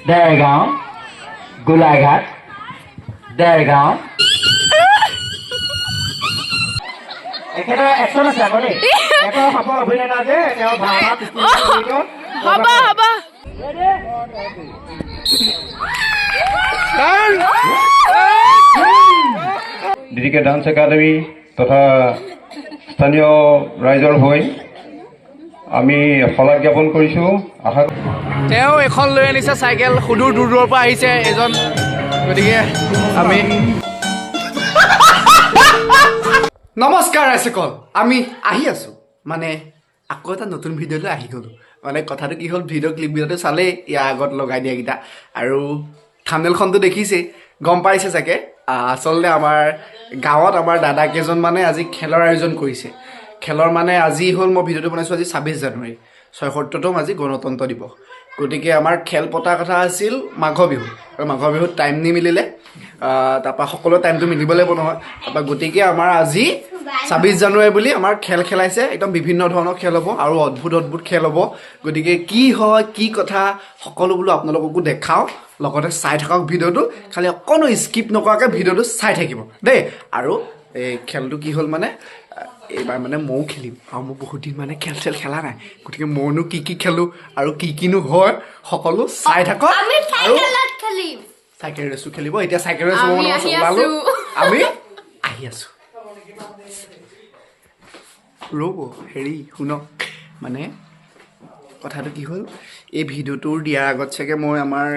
দেৰগাঁও, গোলাঘাট, দেৰগাঁও। এখেতৰ একশ্যন আছে আকৌ দেই। একৰ সফল অভিনেতা যে তেওঁ ভাওনা। হ'ব হ'ব। ডিডিকে ডান্স একাডেমি তথা স্থানীয় ৰাইজৰ হৈ আমি শলাগ জ্ঞাপন কৰিছোঁ। আশা তেওঁ এখন লৈ আনিছে চাইকেল, সুদূৰ দূৰ দূৰৰ পৰা আহিছে এজন। গতিকে আমি নমস্কাৰ ৰাইজসকল, আমি আহি আছোঁ, মানে আকৌ এটা নতুন ভিডিঅ'লৈ আহি গ'লোঁ। মানে কথাটো কি হ'ল, ভিডিঅ' ক্লিপকেইটাটো চালেই ইয়াৰ আগত লগাই দিয়াকেইটা আৰু থাম্বনেইলখনটো দেখিছেই, গম পাইছে চাগে। আচলতে আমাৰ গাঁৱত আমাৰ দাদা কেইজন মানে আজি খেলৰ আয়োজন কৰিছে। খেলৰ মানে আজি হ'ল, মই ভিডিঅ'টো বনাইছোঁ আজি 26 জানুৱাৰী, 76তম আজি গণতন্ত্ৰ দিৱস। গতিকে আমাৰ খেল পতা কথা আছিল মাঘ বিহু, আৰু মাঘ বিহুত টাইম নিমিলিলে। তাৰপৰা সকলো টাইমটো মিলিব লাগিব নহয়। তাৰপৰা গতিকে আমাৰ আজি 26 জানুৱাৰী বুলি আমাৰ খেল খেলাইছে। একদম বিভিন্ন ধৰণৰ খেল হ'ব আৰু অদ্ভুত অদ্ভুত খেল হ'ব। গতিকে কি হয়, কি কথা, সকলো বোলো আপোনালোককো দেখাওঁ, লগতে চাই থাকক ভিডিঅ'টো। খালি অকণো স্কিপ নকৰাকৈ ভিডিঅ'টো চাই থাকিব দেই। আৰু এই খেলটো কি হ'ল, মানে এইবাৰ মানে ময়ো খেলিম আৰু মই বহুত দিন মানে খেল চেল খেলা নাই। গতিকে মইনো কি কি খেলোঁ আৰু কি কিনো হয় সকলো চাই থাকক। আমি আৰু চাইকেলত খেলিম। চাইকেল ৰেচো খেলিব। এতিয়া চাইকেল ৰেচ হ'ব। আমি আহি ওলালো। আছো। আমি আহি আছো, ৰ'ব। হেৰি শুনক, মানে কথাটো কি হ'ল, এই ভিডিঅ'টোৰ দিয়াৰ আগত চাগে মই আমাৰ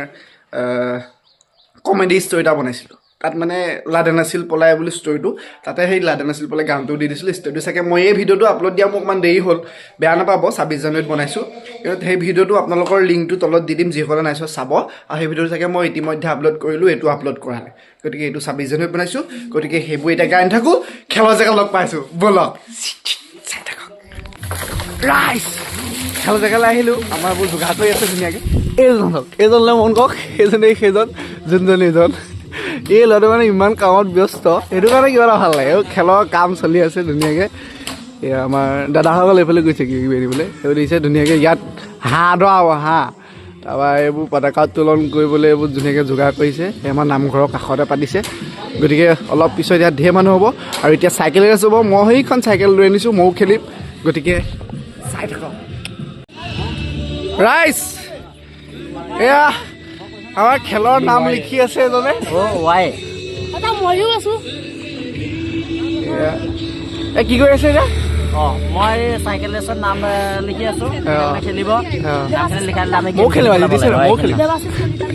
কমেডি ষ্টৰি এটা বনাইছিলোঁ। তাত মানে লাডেন আছিল পলাই বুলি ষ্টৰিটো, তাতে সেই লাডেন আছিল পলাই গানটো দি দিছিলোঁ। ষ্টৰিটো চাগে মই এই ভিডিঅ'টো আপলোড দিয়া মোক অকণমান দেৰি হ'ল, বেয়া নাপাব। 26 জানুৱাৰীত বনাইছোঁ। কিন্তু সেই ভিডিঅ'টো আপোনালোকৰ লিংকটো তলত দি দিম, যিসকলে নাই চোৱা চাব। আৰু সেই ভিডিঅ'টো চাগে মই ইতিমধ্যে আপলোড কৰিলোঁ, এইটো আপলোড কৰা নাই। গতিকে এইটো 26 জানুৱাৰীত বনাইছোঁ। গতিকে সেইবোৰ এতিয়া গাই নাথাকোঁ, খেলৰ জেগাত লগ পাইছোঁ, ব'লক চাই থাকক। ৰাইজ, খেলৰ জেগালৈ আহিলোঁ। আমাৰ এইবোৰ যোগাৰ কৰি আছে ধুনীয়াকৈ। এইজনক, এইজনলৈ মন কৰক, সেইজনেই সেইজন, যোনজন এইজন। এই ল'ৰাটো মানে ইমান কামত ব্যস্ত, সেইটো কাৰণে কিবা এটা ভাল লাগে। এই খেলৰ কাম চলি আছে ধুনীয়াকৈ। এয়া আমাৰ দাদাসকল এইফালে গৈছে কিবা কিবি আনিবলৈ, সেইবোৰ দিছে ধুনীয়াকৈ। ইয়াত হাঁহ দৰা হ'ব, হাঁহ। তাৰপৰা এইবোৰ পতাকা উত্তোলন কৰিবলৈ এইবোৰ ধুনীয়াকৈ যোগাৰ কৰিছে। এই আমাৰ নামঘৰৰ কাষতে পাতিছে। গতিকে অলপ পিছত ইয়াত ঢেৰ মানুহ হ'ব আৰু এতিয়া চাইকেল ৰেচ হ'ব। মই সেইখন চাইকেল লৈ আনিছোঁ, ময়ো খেলিম। গতিকে চাই থাকক ৰাইজ। এয়া আমাৰ খেলৰ নাম লিখি আছে এজনে। এটা ময়ো আছো। এয়া। এ কি কৰি আছে এতিয়া? মই চাইকেল ৰেচত নাম লিখি আছো। খেলিব নামখিনি লিখাই দিলে আমি ময়ো খেলিম আজি, দিছে, ময়ো খেলিম। দেৱাশিষ কলিতা।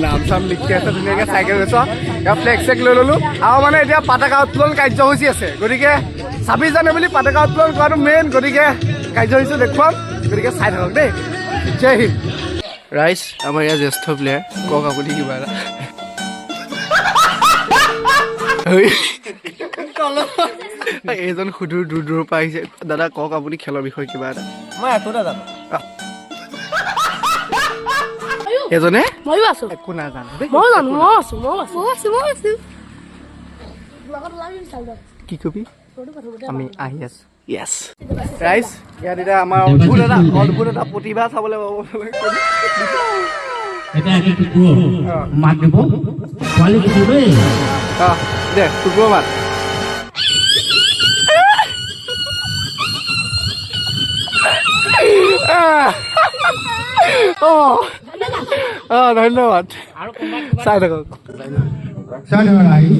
নাম চাম লিখি আছে ধুনীয়াকৈ চাইকেল ৰেচত। ফ্লেগ চেগ লৈ ল'লো। আৰু মানে এতিয়া পতাকা উত্তোলন কাৰ্যসূচী আছে। গতিকে 26 জানুৱাৰী বুলি পতাকা উত্তোলন কৰাটো মেইন। গতিকে কাৰ্যসূচী দেখুৱাম, গতিকে চাই থাকক দেই। জয় হিন্দ ৰাইজ। আমাৰ ইয়াৰ জ্যেষ্ঠ প্লেয়াৰ, কওক আপুনি কিবা এটা। এইজন সুদূৰ দূৰ দূৰৰ পৰা আহিছে। দাদা, কওক আপুনি খেলৰ বিষয়ে কিবা এটা। মই একো নাজানো। এজনে ময়ো আছো। একো নাজানো দেই। ময়ো জানো, ময়ো আছো, ময়ো আছো, ময়ো আছো, ময়ো আছো। লগত ওলাবি চাল। কি কবি? আমি আহি আছো। য়েছ ৰাইজ, ইয়াত এতিয়া আমাৰ অদ্ভুত এটা প্ৰতিভা চাবলৈ পাব। এতিয়া আমি কুকুৰ মাত দিব, পোৱালি কুকুৰ দেই। দে, কুকুৰৰ মাত। অঁ, ধন্যবাদ, চাই থাকক। শ্ৰদ্ধেয় ৰাইজ,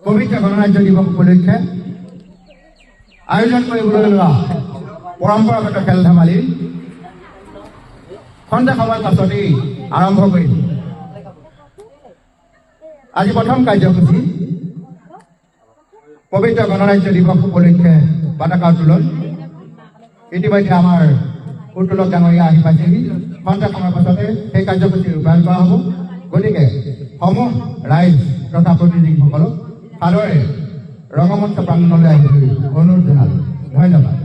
পবিত্ৰ গণৰাজ্য দিৱস উপলক্ষে আয়োজন কৰিবলৈ লোৱা পৰম্পৰাগত খেল ধেমালিৰ খন্তেক সময়ৰ পাছতেই আৰম্ভ কৰিম। আজি প্ৰথম কাৰ্যসূচী পবিত্ৰ গণৰাজ্য দিৱস উপলক্ষে পতাকা উত্তোলন। ইতিমধ্যে আমাৰ উত্তোলক ডাঙৰীয়া আহি পাইছেহি। খন্তেক সময়ৰ পাছতে সেই কাৰ্যসূচী ৰূপায়ণ কৰা হ'ব। গতিকে সমূহ ৰাইজ তথা প্ৰতিনিধিসকলক সাদৰে ৰঙমঞ্চ প্ৰাংগণলৈ আহিবলৈ অনুৰোধ জনালোঁ। ধন্যবাদ।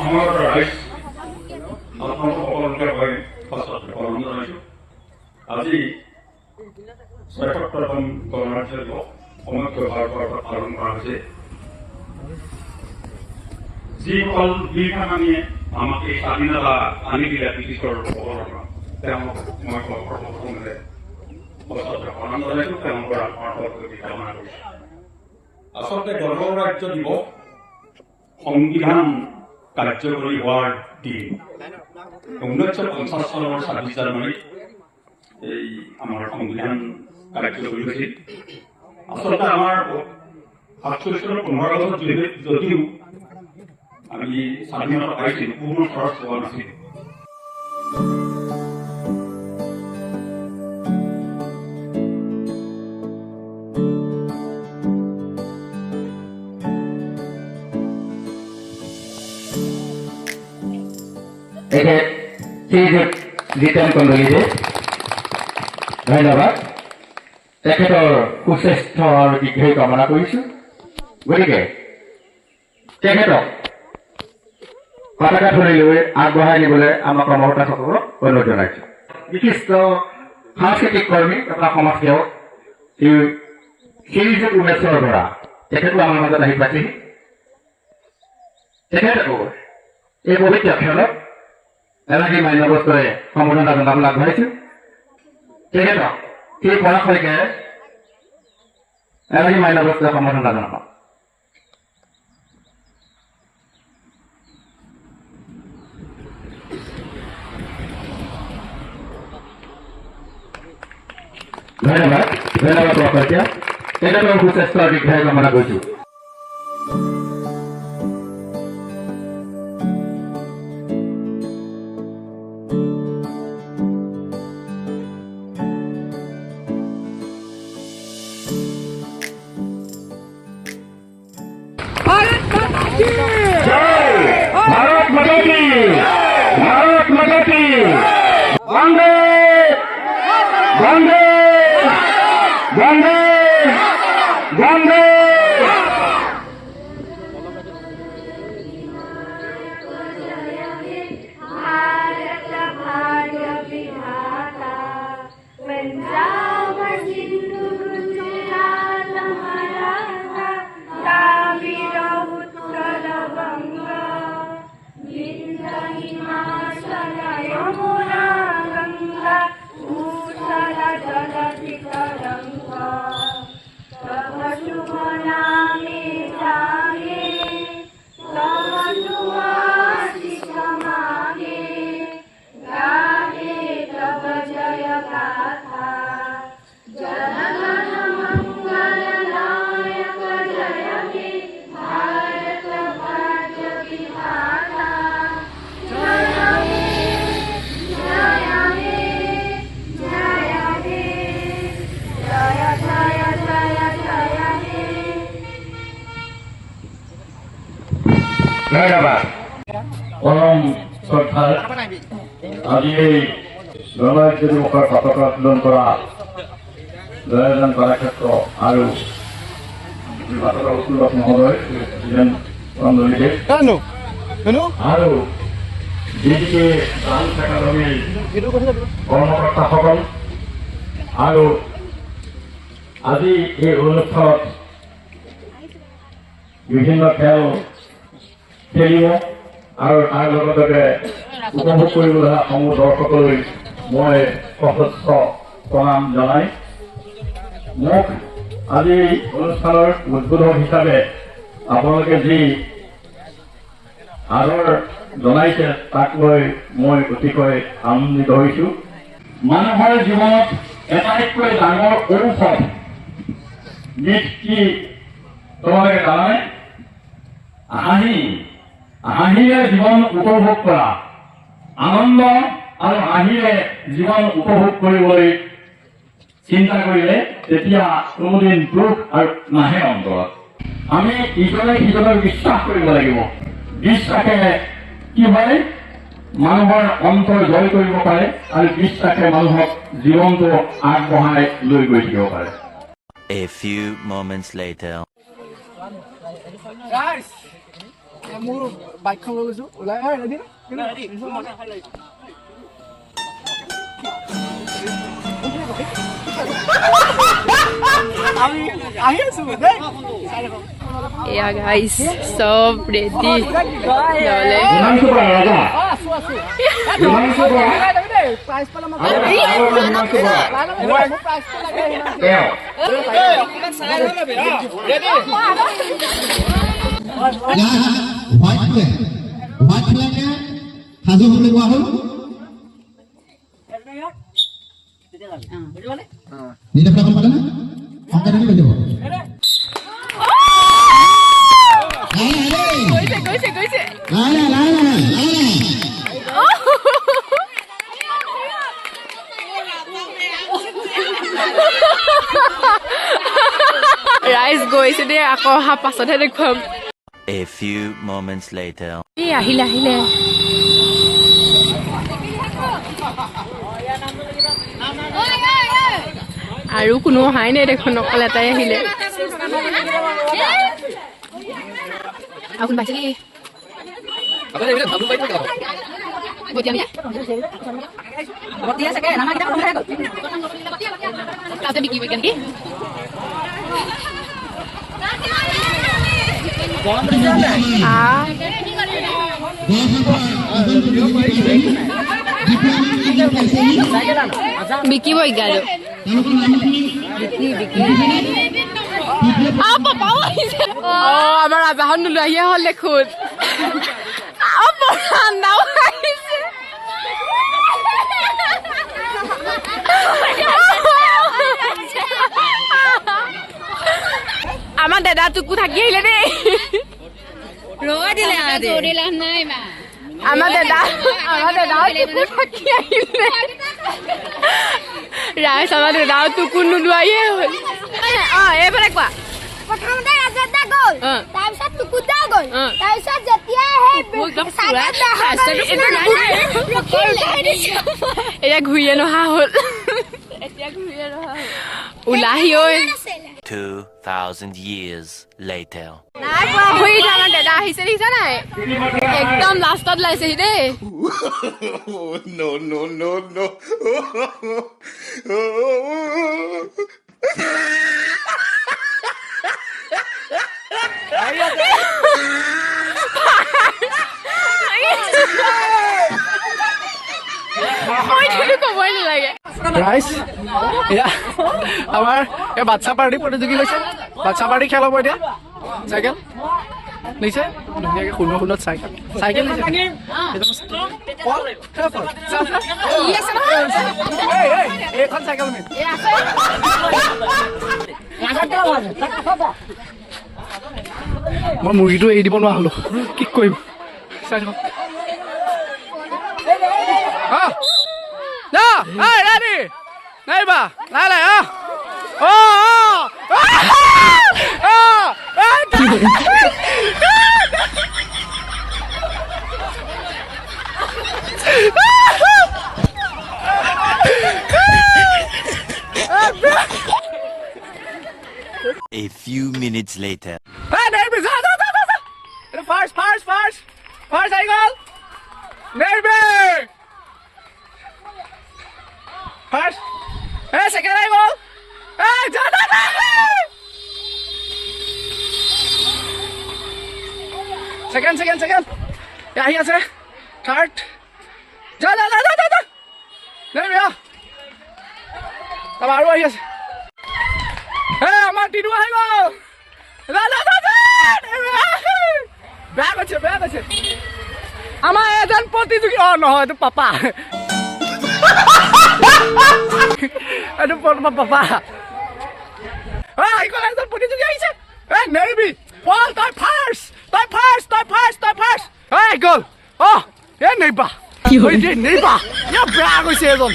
সমাগত ৰাইজ, আপোনালোক সকলোকে হৈ প্ৰণাম জনাইছোঁ। আজি 76তম গণৰাজ্য দিৱস সমগ্ৰ ভাৰতবৰ্ষত পালন কৰা হৈছে। যিসকল বীৰ সেনানীয়ে আমাক এই স্বাধীনতা আনি দিলে ব্ৰিটিছৰ কবলৰ পৰা, তেওঁলোকক মই সৰ্বপ্ৰথমে সশ্ৰদ্ধ প্ৰণাম জনাইছোঁ। তেওঁলোকৰ আত্মাৰ সদগতি কামনা কৰিছোঁ। আচলতে গণৰাজ্য দিৱস সংবিধান কাৰ্যকৰী হোৱাৰ দিন। 1950 চনৰ 26 জানুৱাৰীত এই আমাৰ সংবিধান কাৰ্যকৰী হৈছিল। আচলতে আমাৰ 47 চনৰ 15 আগষ্ট যদিও আমি স্বাধীনতা পাইছিলোঁ, পূৰ্ণ স্বৰাজ পোৱা নাছিলোঁ। তেখেত শ্ৰীযুত জিতেন কন্দলীদেৱ, ধন্যবাদ। তেখেতৰ সুস্বাস্থ্য আৰু দীৰ্ঘায়ু কামনা কৰিছোঁ। গতিকে তেখেতক পতাকা থলীলৈ আগবঢ়াই নিবলৈ আমাৰ কৰ্মকৰ্তাসকলক অনুৰোধ জনাইছোঁ। বিশিষ্ট সাংস্কৃতিক কৰ্মী তথা সমাজসেৱক শ্ৰীযুত উমেশ্বৰ বৰা, তেখেতো আমাৰ মাজত আহি পাইছেহি। তেখেতকো এই পবিত্ৰ ক্ষণত এগৰাকী মান্যবস্ত্ৰৰে সম্বৰ্ধনা জনাবলৈ আগবাঢ়িছোঁ। তেখেতক সেই পৰাগ শইকীয়াই এগৰাকী মান্যবস্ত্ৰৰে সম্বৰ্ধনা জনাব। ধন্যবাদ, ধন্যবাদ পৰাগ শইকীয়া। তেখেতৰ সুস্বাস্থ্য আৰু দীৰ্ঘায়ু কামনা কৰিছোঁ। ভাৰত মাতা কি, ভাৰত মাতা কি, বন্দে বন্দে বন্দে বন্দে। भारत भाग्य विधाता, पंजाब सिंधु गुजरात मराठा, द्राविड उत्कल बंग, विंध्य हिमाचल यमुना गंगा, उच्छल जलधि तरंग। तव शुभ नामे जागे, तव शुभ आशीष मागे, गाहे तव जय गाथा। जनगण मंगल नायक जय हे भारत भाग्य विधाता। जय हे, जय हे, जय हे, जय जय जय जय हे। ধন্যবাদ। পৰম শ্ৰদ্ধাৰ আজি এই গণৰাজ্য দিৱসৰ পতাকা উত্তোলন কৰা জয়দান কলাক্ষেত্ৰ আৰু পতাকা উত্তোলক মহোদয় জিতেন কন্দলীদেৱ আৰু ডি ডি কে ডান্স একাডেমীৰ কৰ্মকৰ্তাসকল আৰু আজি এই অনুষ্ঠানত বিভিন্ন খেল খেলিব আৰু তাৰ লগতে উপভোগ কৰিবলৈ অহা সমূহ দৰ্শকলৈ মই সহস্ৰ প্ৰণাম জনাই মোক আজি অনুষ্ঠানৰ উদ্বোধক হিচাপে আপোনালোকে যি আদৰ জনাইছে তাক লৈ মই অতিশয় আনন্দিত হৈছোঁ। মানুহৰ জীৱনত আটাইতকৈ ডাঙৰ ঔষধ বিধ কি তোমালোকে জানানে? হাঁহি। হাঁহিৰে জীৱন উপভোগ কৰা, আনন্দ আৰু হাঁহিৰে জীৱন উপভোগ কৰিবলৈ চিন্তা কৰিলে তেতিয়া কোনোদিন দুখ আৰু নাহে অন্তৰত। আমি ইজনে সিজনক বিশ্বাস কৰিব লাগিব। বিশ্বাসে কি হয়, মানুহৰ অন্তৰ জয় কৰিব পাৰে আৰু বিশ্বাসে মানুহক জীৱনটো আগবঢ়াই লৈ গৈ থাকিব পাৰে। A few moments later. Guys, মোৰ বাইকখন লৈ গৈছোঁ ওলাই। ৰেডি? আমি আহি আছোঁ দেই। এয়া গাইছ, চব ৰেডি নহ'লে। হিমাংশু বৰা ৰাজা, আছোঁ আছোঁ। হিমাংশু বৰা, প্ৰাইজ পালে মই আৰু হিমাংশু বৰা মোৰ প্ৰাইজটো লাগে। তেওঁ হোৱাইট ফ্লেগ, হোৱাইট ফ্লেগে সাজু হ'বলৈ কোৱা হ'ল। নিৰ্দেশনাখন পালেনে? সংকেত হৈ যাব। গৈছে গৈছে গৈছে। লাহে লাহে, লাহে লাহে, লাহে লাহে। ৰাইজ গৈছে দেই, আকৌ অহা পাছতহে দেখুৱাম। A few moments later. এই আহিলে আহিলে। আৰু কোনো অহাই নাই দেখোন, অকল এটাই আহিলে। আৰু কোনোবা আহিছে নেকি? তাতে বিকিব নেকি? আহ, বিকিব গাড়ী বিকি। পাপাও আহিছে। অ, আমাৰ ৰাজাখন নোলোৱাহিয়ে হ'ল দেখোন। অ, পৰান্দাও আহিছে। আমাৰ দাদাটোকো থাকি আহিলে দেই। আমাৰ দাদা, আমাৰ দাদাও টুকু থাকি আহিলে। ৰাইজ, আমাৰ দাদাও টুকু নোলোৱাহিয়ে হ'ল। অ, এইফালে কোৱা। প্ৰথমতে ৰাজদা গ'ল, তাৰপিছত টুকুদাও গ'ল, তাৰপিছত যেতিয়া সেই একদম পুৰা এতিয়া ঘূৰিয়ে নহা হ'ল। এতিয়া ঘূৰিয়ে নহা হ'ল। ওলাহি ঐ। 2,000 years later. নাই পোৱা। সেইটো আমাৰ দাদা আহিছে, দেখিছা নাই? একদম লাষ্টত ওলাইছেহি দেই। No, no, no, no. মইতো ক'বই নালাগে। ৰাইজ, এয়া আমাৰ এই বাচ্ছা পাৰ্টি প্ৰতিযোগী হৈছে। বাচ্ছা পাৰ্টি খেল হ'ব এতিয়া। চাইকেল নিছে ধুনীয়াকে, সুন্দৰ সুন্দৰ চাইকেল, চাইকেল নিছে। পল, এই পল, চা, চা। এই, এই, এইখন চাইকেল মেইন। মই মুৰ্গীটো এৰি দিব নোৱাৰা হ'লো, কি কৰিম? চাই থাকক। আহ না, এই ৰেডি নাইবা নাই নাই। আহ অ অ আহ। A few minutes later. এই নেৰবি, যা যা যা যা যা। এইটো ফাৰ্ষ্ট, ফাৰ্ষ্ট, ফাৰ্ষ্ট, ফাৰ্ষ্ট আহি গ'ল। নেৰবি ফাৰ্ষ্ট। এই ছেকেণ্ড আহি গ'ল। এই যা যা যা। ছেকেণ্ড, ছেকেণ্ড, ছেকেণ্ড আহি আছে। থাৰ্ড, যা যা যা যা যা যা। নেৰবি। আহ, তাৰপৰা আৰু আহি আছে। এই আমাৰ টিনু আহি গ'ল। যা যা যা যা। বেয়া কৈছে, বেয়া কৈছে। আমাৰ এজন প্ৰতিযোগী, অ নহয়, এইটো পাপা, এইটো পাপা। অ, আহি গ'ল, এজন প্ৰতিযোগী আহিছে। এ নেৰিবি পল, তই ফাৰ্ষ্ট, তই ফাৰ্ষ্ট, তই ফাৰ্ষ্ট, তই ফাৰ্ষ্ট। এই গ'ল। অ, এ নেৰিবা নেৰিবা, এ বেয়া কৈছে এজন,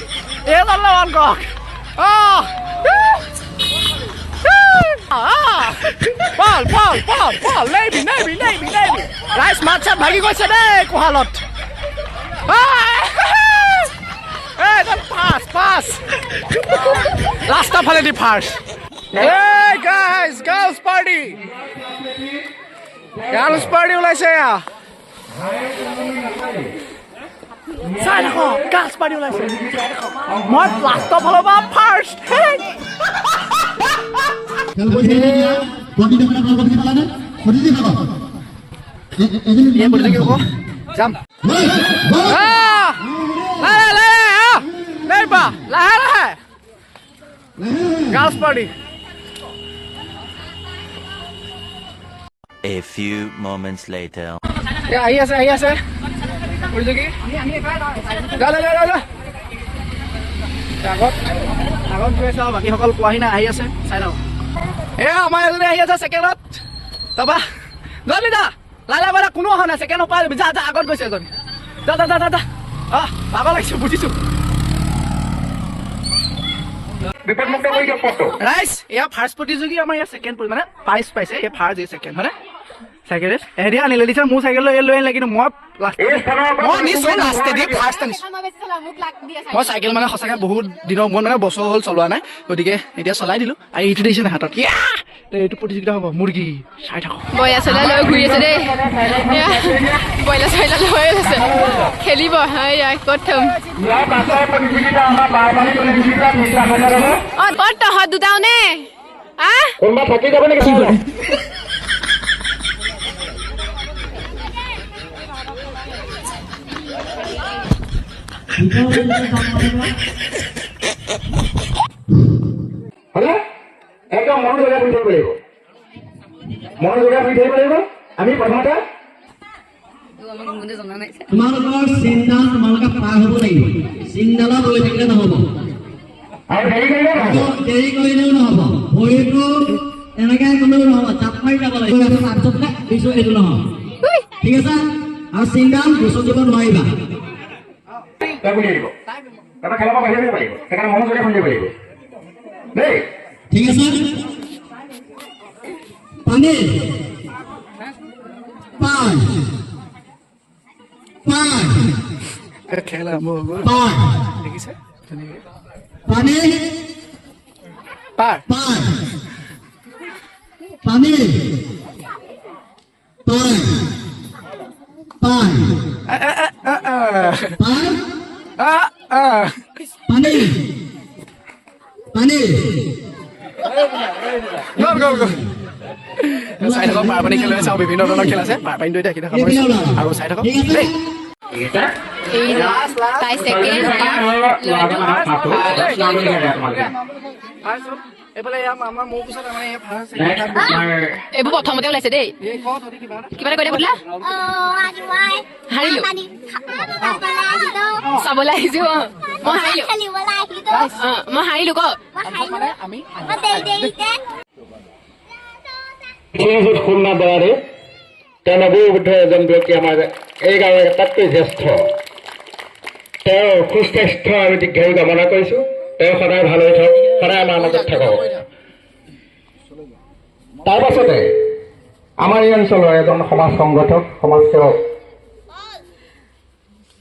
এজন লগন কওক। অ, পল পল পল পল, নেৰিবি নেৰিবি নেৰিবি নেৰিবি। ৰাইজ, মাত চাত ভাগি গৈছে দেই কোহালত। পাঁচ পাঁচ ৰাস্তা ফালেদি ফাৰ্ষ্ট। এই guys, girls party. Girls party ওলাইছে। এয়া চাই থাকক, গাৰ্লছ পাৰ্টি ওলাইছে। মই লাষ্টৰ ফালৰ পৰা ফাৰ্ষ্ট। যাম লাহে লাহে girls party. A few moments later. আহি আছে, আহি আছে প্ৰতিযোগী। যা যা যা যা, আগত আগত গৈ আছে। বাকীসকল পোৱাহি নাই, আহি আছে, চাই লওঁ। এয়া আমাৰ এজনী আহি আছে ছেকেণ্ডত। তাৰপা জল্দি যা, লাহে লাহে, কোনো অহা নাই। ছেকেণ্ড পাই যাবি। যা যা, আগত গৈছে এজনী। যা যা যা যা যা। অঁ, ভাগৰ লাগিছে, বুজিছো ৰাইজ। এয়া ফাৰ্ষ্ট প্ৰতিযোগী আমাৰ, ইয়াৰ ছেকেণ্ড, মানে প্ৰাইজ পাইছে। এই ফাৰ্ষ্ট, এই ছেকেণ্ড, হয়নে? চাইকেল ৰেচ এহেঁতি আনিলে দিছে, মোৰ চাইকেল লৈ লৈ আনিলে, কিন্তু মই লাষ্ট মই আনিছোঁ, লাষ্টেদি ফাৰ্ষ্ট আনিছোঁ মই চাইকেল। মানে সঁচাকৈ বহুত দিনৰ মূৰত, মানে বছৰ হ'ল চলোৱা নাই, গতিকে এতিয়া চলাই দিলোঁ। আৰু এইটো দেখিছে নাই হাতত? এইটো প্ৰতিযোগিতা হ'ব মুৰ্গী, চাই থাকক। ব্ৰইলাৰ চইলাৰ লৈ ঘূৰি আছে দেই। ব্ৰইলাৰ চইলাৰ লৈ আছে, খেলিব। ক'ত থ'ম? অঁ, ক'ত তহঁত দুটাও নে? কোনোবা থাকি যাব নেকি? হয়নে? একদম মন জগাই শুনি থাকিব লাগিব, মন জগাই শুনি থাকিব লাগিব। আমি প্ৰথমতে তোমালোকৰ চিনডাল তোমালোকে পাৰ হ'ব লাগিব। চিনডালত ৰৈ থাকিলে নহ'ব আৰু দেৰি কৰিলেও নহ'ব, দেৰি কৰিলেও নহ'ব। ভৰিটো এনেকে গ'লেও নহ'ব, জাপ মাৰি যাব লাগিব। তাৰপিছত দিছো, এইটো নহয়, ঠিক আছে? আৰু চিনডাল গুচকিব নোৱাৰিবা। তাই গুলি আহিব, তাৰপৰা খেলৰ পৰা বাহিৰ হৈ যাব লাগিব। সেইকাৰণে মনোযোগে শুনি লাগিব দেই, ঠিক আছে? পানী পাৰ, পাৰ। খেল আৰম্ভ হৈ গ'ল, পাৰ। দেখিছে ধুনীয়াকে। পানী পাৰ, পাৰ, পানী পাৰ, পাৰ, পাৰ, পানী, পানী। গ'ল গ'ল গ'ল। চাই থাকক, পাৰ পানী খেল চাওঁ। বিভিন্ন ধৰণৰ খেল আছে। পাৰ পানীটো এতিয়া দেখা পাইছোঁ আৰু চাই থাকক দেই। তাই ছেকেণ্ড। এইবোৰ প্ৰথমতে ওলাইছে দেই। কিবা এটা কৈ দে বদলা। হাৰিলো, চাবলৈ আহিছো। মই হাৰিলো, মই হাৰিলো। ক শ্ৰীযুত সোমনাথ বৰাদেৱ, তেওঁ নৱবুদ্ধ এজন ব্যক্তি, আমাৰ এই গাঁৱৰ আটাইতকৈ জ্যেষ্ঠ। তেওঁৰ সুস্বাস্থ্য আৰু দীৰ্ঘায়ু কামনা কৰিছোঁ। তেওঁ সদায় ভাল হৈ থাকক, সদায় আমাৰ মাজত থাকক। তাৰ পাছতে আমাৰ এই অঞ্চলৰ এজন সমাজ সংগঠক, সমাজসেৱক,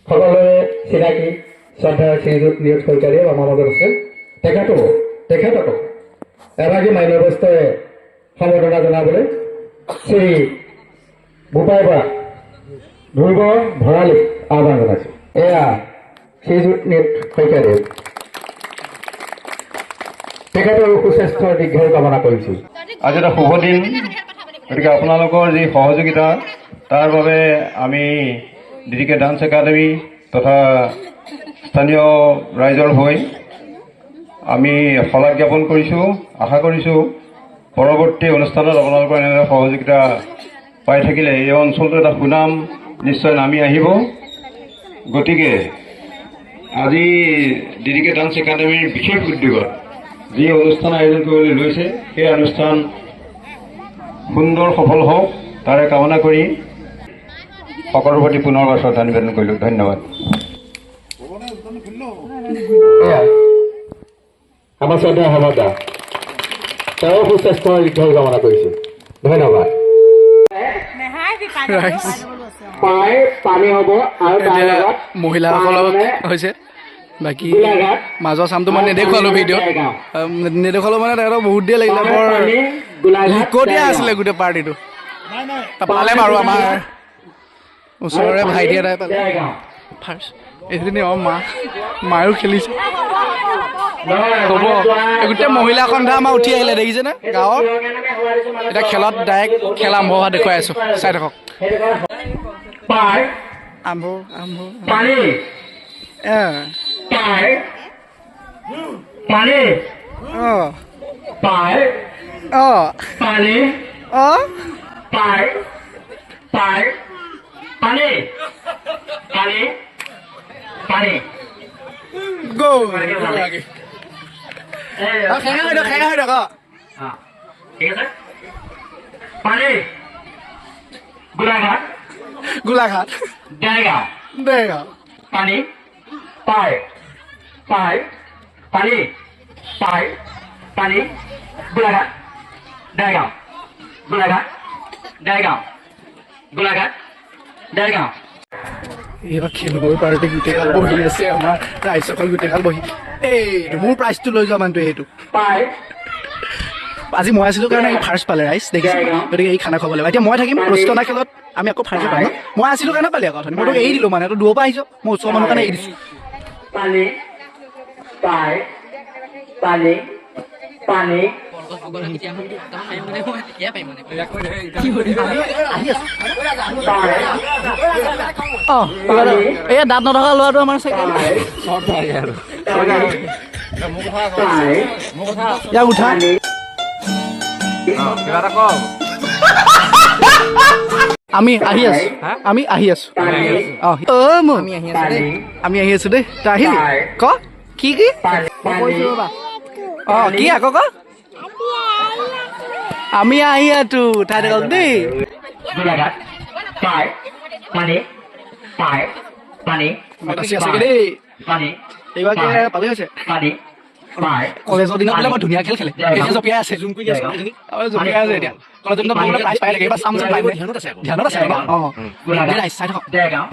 সকলোৰে চিনাকি শ্ৰদ্ধাৰ শ্ৰীযুত নিয়োগ শইকীয়াদেৱ আমাৰ মাজত আছে। তেখেতকো এভাগী মান্যবস্ত্ৰৰে সম্বৰ্ধনা জনাবলৈ শ্ৰী বোপাই বৰা ধ্ৰুৱ ভৰালীক আহ্বান জনাইছোঁ। এয়া শ্ৰীযুত নিয়োগ শইকীয়াদেৱ, তেখেতৰ সুস্বাস্থ্যৰ দীৰ্ঘায়ু কামনা কৰিছোঁ। আজি এটা শুভ দিন, গতিকে আপোনালোকৰ যি সহযোগিতা তাৰ বাবে আমি ডি কে ডান্স একাডেমি তথা স্থানীয় ৰাইজৰ হৈ আমি শলাগ জ্ঞাপন কৰিছোঁ। আশা কৰিছোঁ পৰৱৰ্তী অনুষ্ঠানত আপোনালোকৰ এনেদৰে সহযোগিতা পাই থাকিলে এই অঞ্চলটো এটা সুনাম নিশ্চয় নামি আহিব। গতিকে আজি ডি কে ডান্স একাডেমীৰ বিশেষ উদ্যোগত যি অনুষ্ঠান আয়োজন কৰিবলৈ লৈছে, সেই অনুষ্ঠান সুন্দৰ সফল হওক তাৰে কামনা কৰি সকলোৰ প্ৰতি পুনৰবাৰ শ্ৰদ্ধা নিবেদন কৰিলোঁ। ধন্যবাদ। আমাৰ শ্ৰদ্ধা হেমন্ত, তেওঁৰ সুস্বাস্থ্যৰ দীৰ্ঘায়ু কামনা কৰিছোঁ। ধন্যবাদ। পাই পানী হ'ব আৰু তাৰ লগত মহিলাসকলক হৈছে। বাকী মাজৰ চামটো মই নেদেখুৱালো ভিডিঅ'ত, নেদেখুৱালো মানে তেখেতক বহুত দেৰি লাগিলে, বৰ লিকটীয়া আছিলে গোটেই পাৰ্টিটো। পালে বাৰু, আমাৰ ওচৰৰে ভাইটি এটাই পালে ফাৰ্ষ্ট। এইজনী অঁ মা, মায়ো খেলিছে। হ'ব, গোটেই মহিলা সন্থা আমাৰ উঠি আহিলে, দেখিছেনে গাঁৱৰ। এতিয়া খেলত ডাইৰেক্ট খেল আৰম্ভ হোৱা দেখুৱাই আছোঁ, চাই থাকক। আৰম্ভ আৰম্ভ। অঁ অঁ গোলাঘাট, গোলাঘাট, দেৰগাঁও, দেৰগাঁও, পানী, পাৰ, পাৰ, পানী, পাৰ, পানী, গোলাঘাট, দেৰগাঁও, গোলাঘাট, দেৰগাঁও, গোলাঘাট, দেৰগাঁও। এইবাৰ খেলুৱৈ পাৰ্টি গোটেইগাল বহি আছে, আমাৰ ৰাইজসকল গোটেইগাল বহি। এই মোৰ প্ৰাইজটো লৈ যোৱা মানুহটোৱে সেইটো। আজি মই আছিলোঁ কাৰণে ফাৰ্ষ্ট পালে ৰাইজ, দেখিছে। গতিকে এই খানা খাব লাগিব। এতিয়া মই থাকিম ৰছী টনা খেলত, আমি আকৌ ফাৰ্ষ্ট পাম ন। মই আছিলোঁ কাৰণে পালি আকৌ, মই তোক এৰি দিলোঁ, মানে তই দূৰৰ পৰা আহিছ, মই ওচৰৰ মানুহৰ কাৰণে এৰি দিছোঁ। পানী, পাৰ, পানী, পানী। অঁ, এই দাঁত নথকা ল'ৰাটো আমাৰ চাইকেল। ইয়াক উঠা। আমি আহি আছো, আমি আহি আছো। অঁ, আমি আহি আছো দেই। তই আহিলি ক কি কি? অঁ, কি আকৌ ক? আমি আহি আছো, উঠাই থাকক দেই। দেই এইগৰাকী পালে হৈছে। কলেজৰ দিনত বোলে বৰ ধুনীয়া খেল খেলে, এতিয়া জঁপিয়াই আছে, জঁপিয়াই আছে। এতিয়া কলেজৰ দিনত বোলে প্ৰাইজ পাই থাকে, এইবাৰ চাম পাই। ধ্যানত আছে, ধ্যানত আছে। অঁ, ৰাইজ চাই থাকক। দেৰগাঁও,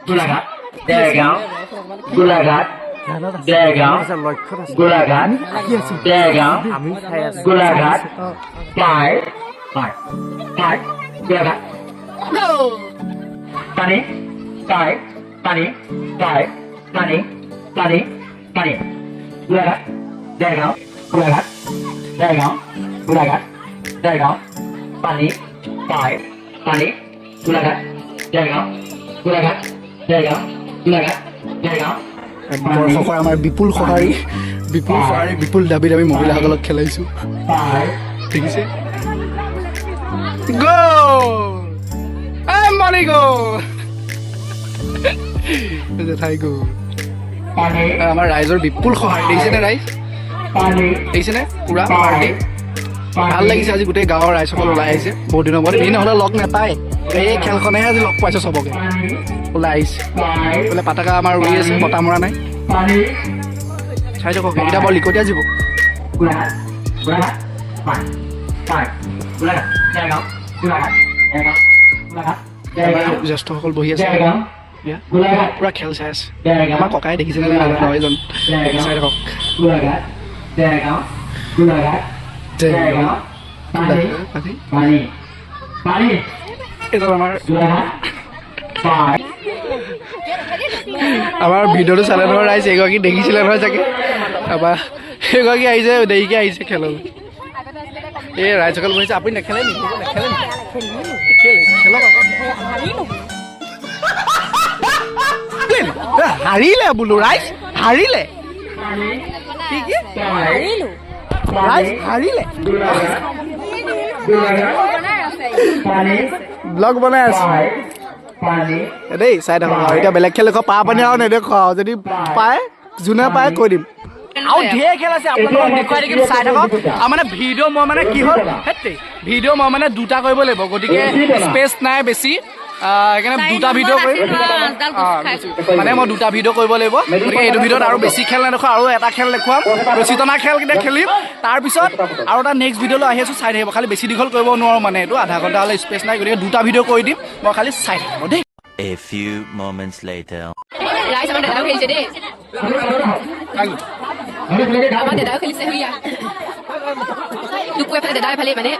গোলাঘাট, দেৰগাঁও, গোলাঘাট, দেৰগাঁও, গোলাঘাট, দেৰগাঁও, গোলাঘাট, পাৰ, পাৰ, পাৰ, গোলাঘাট, পানী, পাৰ, পানী, পাৰ, পানী, পানী, পানী, গোলাঘাট, দেৰগাঁও, গোলাঘাট, দেৰগাঁও, গোলাঘাট, দেৰগাঁও, পানী, পাৰ, পানী, গোলাঘাট, দেৰগাঁও, গোলাঘাট, দেৰগাঁও, গোলাঘাট, দেৰগাঁও। দৰ্শকৰ আমাৰ বিপুল সঁহাৰি, বিপুল সঁহাৰি, বিপুল দাবীত আমি মহিলাসকলক খেলাইছোঁ, দেখিছে। জেঠাই গ'ল। আমাৰ ৰাইজৰ বিপুল সঁহাৰি, দেখিছেনে ৰাইজ? দেখিছেনে পুৰা পাৰ্টি? ভাল লাগিছে আজি, গোটেই গাঁৱৰ ৰাইজসকল ওলাই আহিছে বহুত দিনৰ মূৰত। এনেই নহ'লে লগ নাপায়, এই খেলখনেহে আজি লগ পাইছে, চবকে ওলাই আহিছে। বোলে পাতাকা আমাৰ উৰি আছে, বতাহ মৰা নাই। চাই থাকক, এইকেইটা বৰ লিকটীয়া জীৱ। জ্যেষ্ঠসকল বহি আছে, পুৰা খেল চাই আছে। আমাৰ ককাই দেখিছেনে নহয় এজন, চাই থাকক। আমাৰ আমাৰ ভিডিঅ'টো চালে নহয় ৰাইজ, এইগৰাকী দেখিছিলে নহয় চাগে। তাৰপৰা সেইগৰাকী আহিছে, দেৰিকৈ আহিছে খেললৈ। এই ৰাইজসকল বহিছে। আপুনি নেখেলে নেকি? নেখেলে নেকি? খেলে, খেলক আকৌ। হাৰিলে বোলো ৰাইজ, হাৰিলে। কি কি ৰাইজ হাৰিলে? ব্লগ বনাই আছো দেই, চাই থাকক। এতিয়া বেলেগ খেল দেখুৱা, পাৰ পানী আৰু নেদেখুৱাওঁ, যদি পায় যোনে পায় কৈ দিম। আৰু ঢেৰ খেল আছে, আপোনালোকক দেখুৱাই থাকিম, চাই থাকক। আৰু মানে ভিডিঅ' মই মানে কি হ'ল, ভিডিঅ' মই মানে দুটা কৰিব লাগিব, গতিকে স্পেচ নাই বেছি, সেইকাৰণে দুটা ভিডিঅ' কৰিম। মানে মই দুটা ভিডিঅ' কৰিব লাগিব, গতিকে এইটো ভিডিঅ'ত আৰু বেছি খেল নেদেখুৱাওঁ, আৰু এটা খেল দেখুৱাম, ৰছী টনা খেল কেইটা খেলিম। তাৰপিছত আৰু এটা নেক্সট ভিডিঅ'লৈ আহি আছোঁ, চাই থাকিব। খালি বেছি দীঘল কৰিব নোৱাৰোঁ, মানে এইটো আধা ঘণ্টা হ'লে স্পেচ নাই, গতিকে দুটা ভিডিঅ' কৰি দিম মই, খালি চাই থাকিব দেই। A few moments later. ৰাইজ, আমাৰ দাদাও খেলিছে দেই, আমাৰ দাদাও খেলিছে। সৈয়া টুকু এফালে, দাদা এফালে, মানে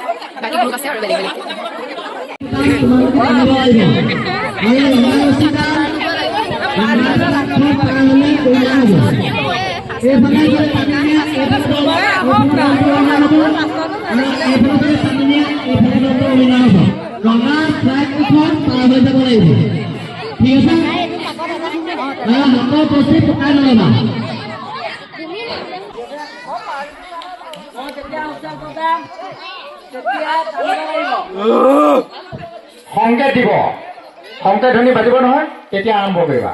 বাকী গ্ৰুপ আছে আৰু বেলেগ বেলেগ। তোমালোকে টানিব লাগিব আৰু ৰঙা ৰছীডাল, ৰঙা ফ্লেগখন পাৰ হ'লে উইনাৰ হ'ব। এইফালে যদি টানি নিয়া, এইফালে দল, এইফালে দলটো উইনাৰ হ'ব আৰু এইফালে যদি টানি নিয়া, এইফালে দলটো উইনাৰ হ'ব। ৰঙা ফ্লেগখন পাৰ হৈ যাব লাগিব, ঠিক আছে? আৰু হাতৰ ৰছী পকাই নল'বা। সংকেত দিব, সংকেত ধ্বনি বাজিব নহয়, তেতিয়া আৰম্ভ কৰিবা।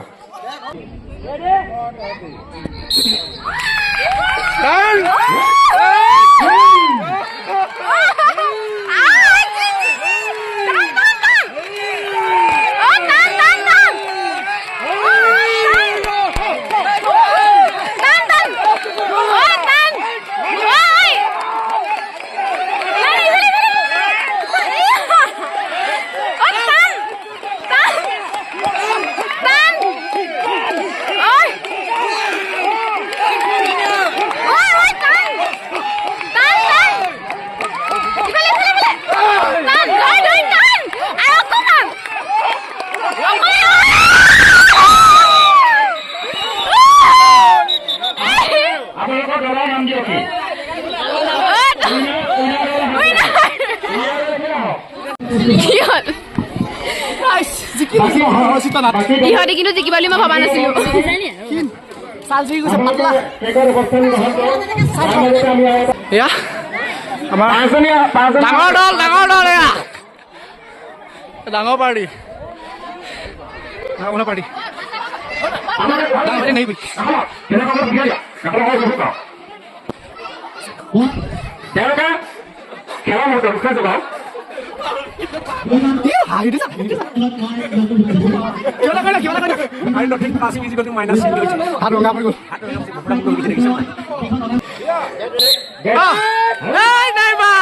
আপোনালোকৰ দলৰ নাম দিয়ক কি? কি হ'ল? ইহঁতে কিন্তু জিকিব বুলি মই ভবা নাছিলো। এয়া আমাৰ ডাঙৰ দল, ডাঙৰ দল, এয়া ডাঙৰ পাৰ্টি, ডাঙৰ পাৰ্টি। তেওঁলোকে খেলৰ মুহূৰ্তত উৎসাহ যোগাওক। হাত ৰঙা পৰি গ'ল। নাইবা।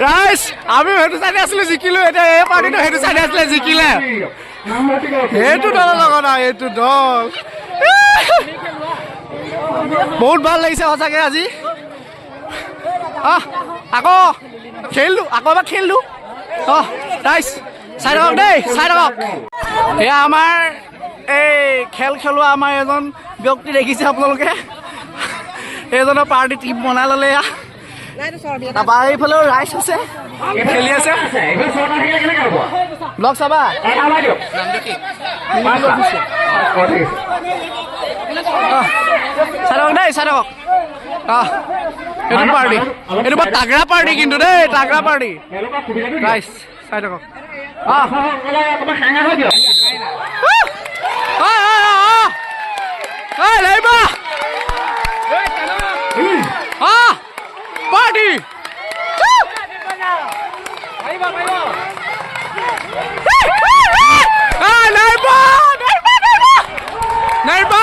ৰাইজ, আমি সেইটো চাইডে আছিলো, জিকিলো। এতিয়া এই পাৰ্টিটো সেইটো চাইডে আছিলে, জিকিলে সেইটো দলৰ লগত আৰু এইটো দল। বহুত ভাল লাগিছে সঁচাকে আজি। আহ আকৌ খেলিলো, আকৌ এবাৰ খেলিলো। অ ৰাইজ, চাই থাকক দেই, চাই থাকক। এয়া আমাৰ এই খেল খেলোৱা আমাৰ এজন ব্যক্তি দেখিছে আপোনালোকে, এইজনৰ পাৰ্টি টিম বনাই ল'লে এয়া। তাৰপৰা এইফালেও ৰাইজ আছে, খেলি আছে। ব্লগ চাবা। চাই থাকক দেই, চাই থাকক। আহ এইটো পাৰ্টি, এইটো বৰ তাগৰা পাৰ্টি কিন্তু দেই, তাগৰা পাৰ্টি। ৰাইজ চাই থাকক। আহ পাৰ্টি। নাইবা।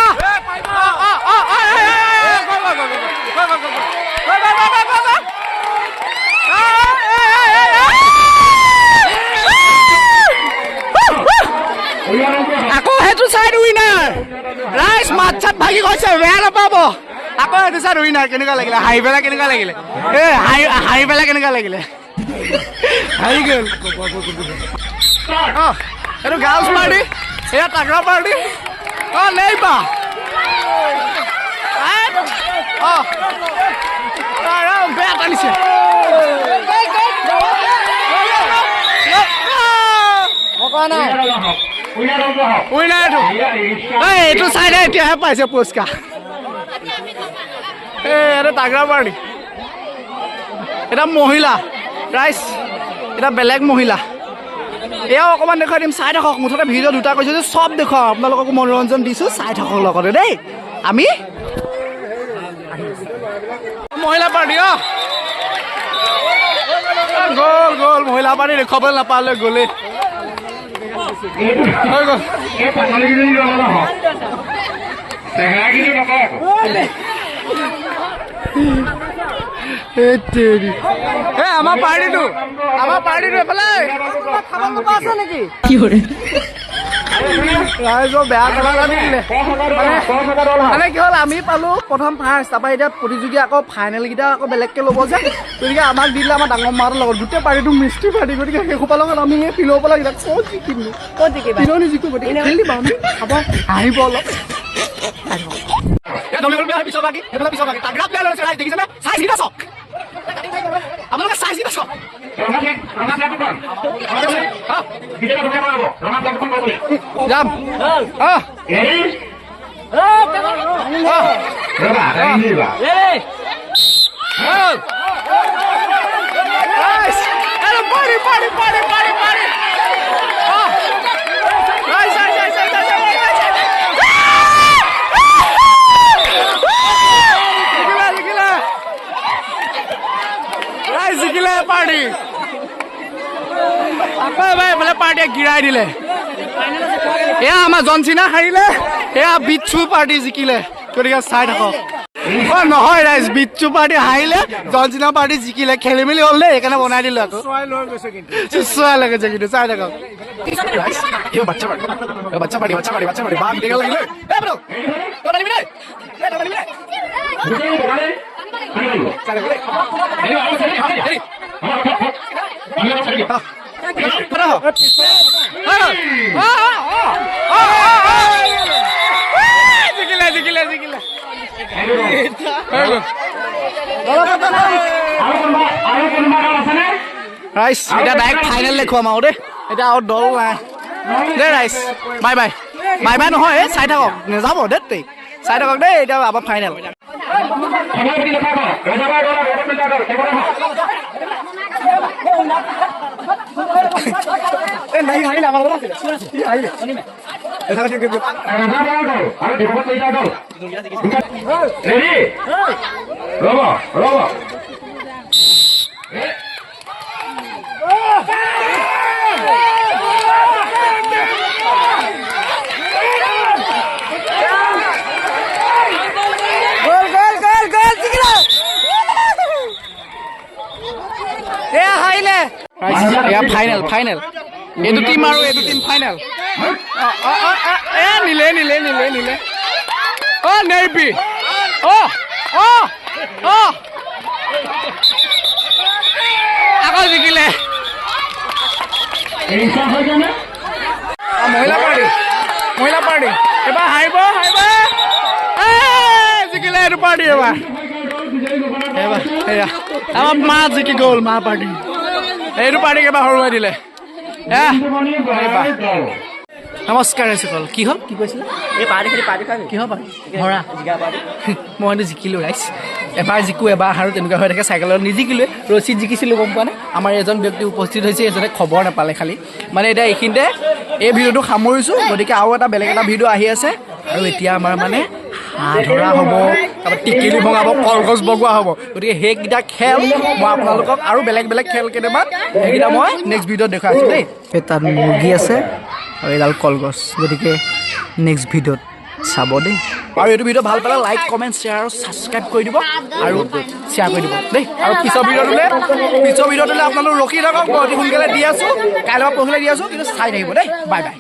আকৌ সেইটো চাইড উইনাৰ। ৰাইজ, মাত চাত ভাগি গৈছে, বেয়া নাপাব। আকৌ সেইটো চাইড উইনাৰ। কেনেকুৱা লাগিলে হাৰি পেলাই? কেনেকুৱা লাগিলে এ হাৰি হাৰি পেলাই কেনেকুৱা লাগিলে? হাৰি গ'ল। অ এইটো গাৰ্লছ পাৰ্টি, এয়া তাগৰা পাৰ্টি। অ নেইবা। অ বেয়া টানিছে। উইনাৰটো এইটো চাইডে এতিয়াহে পাইছে পুৰস্কাৰ। এই এটা তাগৰা পাৰ্টি, এটা মহিলা ৰাইজ, এটা বেলেগ মহিলা। এয়াও অকণমান দেখুৱাই দিম, চাই থাকক। মুঠতে ভিডিঅ' দুটা কৰিছোঁ যে চব দেখুৱাওঁ, আপোনালোককো মনোৰঞ্জন দিছোঁ, চাই থাকক লগতে দেই। আমি মহিলা পাৰ্টি। অ গ'ল গ'ল, মহিলা পাৰ্টি দেখুৱাবলৈ নাপালে, গ'লেই হৈ গ'ল। এ আমাৰ পাৰ্টিটো, আমাৰ পাৰ্টিটো এফালে। ৰাইজৰ বেয়া কথা এটা দিলে। মানে কি হ'ল, আমি পালো প্ৰথম ফাৰ্ষ্ট, তাৰপৰা এতিয়া প্ৰতিযোগী আকৌ ফাইনেলকেইটা আকৌ বেলেগকৈ ল'ব যে, গতিকে আমাক দি দিলে আমাৰ ডাঙৰ মাহঁতৰ লগত গোটেই পাৰ্টিটো মিস্ত্ৰী পাৰ্টি। গতিকে সেইসোপাৰ লগত আমি এই ফিলৰ পৰা কেইটা ক'ত জিকিম, ক'ত জিকিবা? ফিলৰ নিজিকো, গতিকে খেলি দিম আমি, খাব হাঁহিব অলপ। আপোনালোকে চাইজ কেইটা চাওক। যাম। পাৰি পাৰি পাৰি পাৰি পাৰি। জিকিলে পাৰ্টি, আকৌ এবাৰ এইফালে পাৰ্টিয়ে গিৰাই দিলে। এয়া আমাৰ জনচিনা হাৰিলে, এয়া বিচ্ছু পাৰ্টি জিকিলে। গতিকে চাই থাকক। অ নহয় ৰাইজ, বিচ্ছু পাৰ্টি হাৰিলে, জনচিনা পাৰ্টি জিকিলে, খেলি মেলি হ'ল দেই, সেইকাৰণে বনাই দিলো আকৌ। চোৱাই লৈ গৈছে কিন্তু, চাই থাকক। জিকিলে জিকিলে জিকিলে। ৰাইজ এতিয়া ডাইৰেক্ট ফাইনেল দেখুৱাম আৰু দেই, এতিয়া আৰু দল নাই দেই ৰাইজ। বাই বাই বাই বাই নহয়, এই চাই থাকক, নাযাব দেই, চাই থাকক দেই। এতিয়া আমাৰ ফাইনেল। ফাইনেল ফাইনেল, এইটো টিম আৰু এইটো টিম ফাইনেল। এ নিলে নিলে নিলে নিলে। অ নেৰবি, অ অ অ আকৌ জিকিলে। মহিলা পাৰ্টি, মহিলা পাৰ্টি এবাৰ হাৰিব, হাৰিব, জিকিলে এইটো পাৰ্টি এবাৰ। এবাৰ এয়া আমাৰ মা জিকি গ'ল, মা পাৰ্টি এইটো পাৰ্টিক এবাৰ হৰুৱাই দিলে। নমস্কাৰ ৰাইজসকল, কি হ'ল, কি কৈছিলে? কিহৰ পাৰ্টি? হৰা। মই কিন্তু জিকিলোঁ ৰাইজ, এবাৰ জিকো এবাৰ হাৰো তেনেকুৱা হৈ থাকে। চাইকেলত নিজিকিলোৱে, ৰছীত জিকিছিলোঁ, গম পোৱা নাই। আমাৰ এজন ব্যক্তি উপস্থিত হৈছে, এজনে খবৰ নাপালে খালি। মানে এতিয়া এইখিনিতে এই ভিডিঅ'টো সামৰিছোঁ, গতিকে আৰু এটা বেলেগ এটা ভিডিঅ' আহি আছে। আৰু এতিয়া আমাৰ মানে হাঁহ ধৰা হ'ব, তাৰপৰা টিকেলি ভঙাব, কলগছ বগোৱা হ'ব। গতিকে সেইকেইটা খেল মই আপোনালোকক আৰু বেলেগ বেলেগ খেল কেইটামান সেইকেইটা মই নেক্সট ভিডিঅ'ত দেখুৱাই আছোঁ দেই। তাত মুৰ্গী আছে আৰু এডাল কলগছ, গতিকে নেক্সট ভিডিঅ'ত চাব দেই। আৰু এইটো ভিডিঅ' ভাল পালে লাইক, কমেণ্ট, শ্বেয়াৰ আৰু ছাবস্ক্ৰাইব কৰি দিব আৰু শ্বেয়াৰ কৰি দিব দেই। আৰু পিছৰ ভিডিঅ'টোলৈ আপোনালোক ৰখি থাকক, মই অতি সোনকালে দি আছোঁ, কাইলৈ পৰহিলৈ দি আছোঁ, কিন্তু চাই থাকিব দেই। Bye bye.